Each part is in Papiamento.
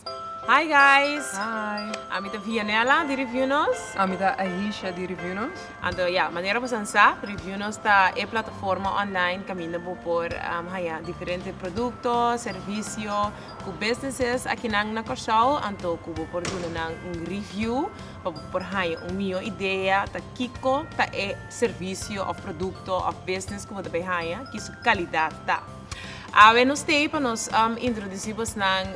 Hi guys! Hi! Ami ta Vianella di Reviewnos. Ami ta Aisha di Reviewnos. Anto ya, manera bo san sa, Reviewnos ta e plataforma online kaminda bo por haña diferente produkto, servisio ku businesses akinan na Kòrsou, anto ku bo por duna nan un review pa bo por haña un mihó idea ta kiko ta e servisio òf produkto òf business ku bo ta bai haña, ki su kalidat ta. Awe nos t'ei pa nos introdusí bosnan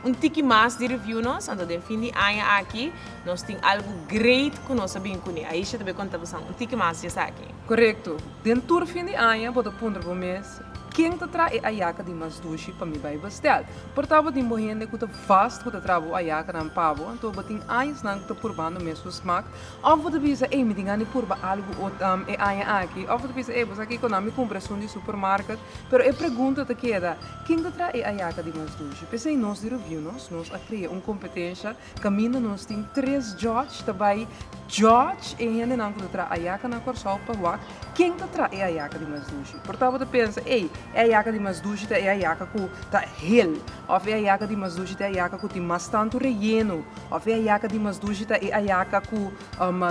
un tiki mas di review nos, anto den fin di aña aki nos tin algu great ku nos a bin kuné. Aisha ta bai konta bosnan un tiki mas di esaki. Korekto. Den tur fin di aña bo ta puntra bo mes, Ken ta traha e ayaka di mas dushi pa mi bai bestel? Por ta bo tin bo hende ku ta vast ku ta traha bo ayakanan pa bo, anto bo tin añasnan ku ta purbando mesun smak, Of bo ta bisa, Ey, mi tin gana di purba algu ot e aña aki. Of bo ta bisa, Ey, bo sa kiko? Nan mi kumpra esun di supermarket. Pero e pregunta ta keda, Ken ta traha e ayaka di mas dushi? P'esei nos di Review Nos, nos a krea un kompetensha kaminda nos tin tres judge ta bai judge e hendenan ku ta traha ayaka na Kòrsou pa wak ken ta traha e ayaka di mas dushi. Por ta bo ta pensa, Ey, e ayaka di mas dushi ta e ayaka ku ta hel. Of e ayaka di mas dushi ta e ayaka ku tin mas tantu reyeno. Of e ayaka di mas dushi ta e ayaka ku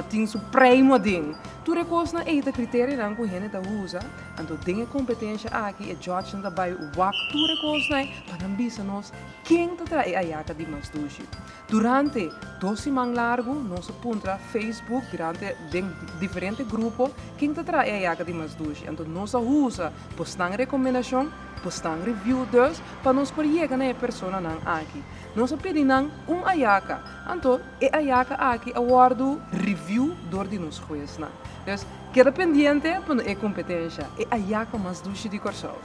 tin su preimu aden. Tur e kosnan ei ta kriterianan ku hende ta usa. Anto den e kompetensha aki e judgenan ta bai wak tur e kosnan ei pa nan bisa nos ken ta traha e ayaka di mas dushi. Durante dos siman largu nos a puntra Facebook durante den diferente grupo ken ta traha e ayaka di mas dushi. Anto nos a usa bosnan rekomendashon, bosnan review dus pa nos por yega na e personanan aki. Nos a pidi nan un ayaka, anto e ayaka aki a wòrdu review dor di nos huesnan. Dus, keda pendiente pa e kompetensha, e ayaka mas dushi di Kòrsou.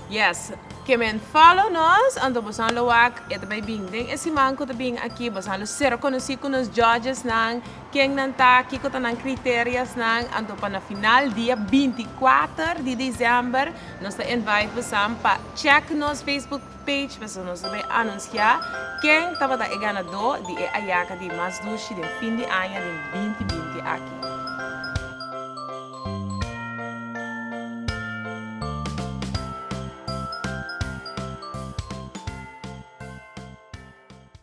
Yes, ke men follow nos, anto bosan lo wak e ta bai bin den e siman ku ta bin aki, bosan lo sera konosí ku nos judgesnan, ken nan ta, kiko ta nan kriteriasnan, anto pa na final dia 24 di desèmber nos ta invite bosan pa check nos Facebook Page pasobra nos ta bay anuncia ken tabata e ganador di e ayaka di mas dushi den fin di aña den 2020 aki.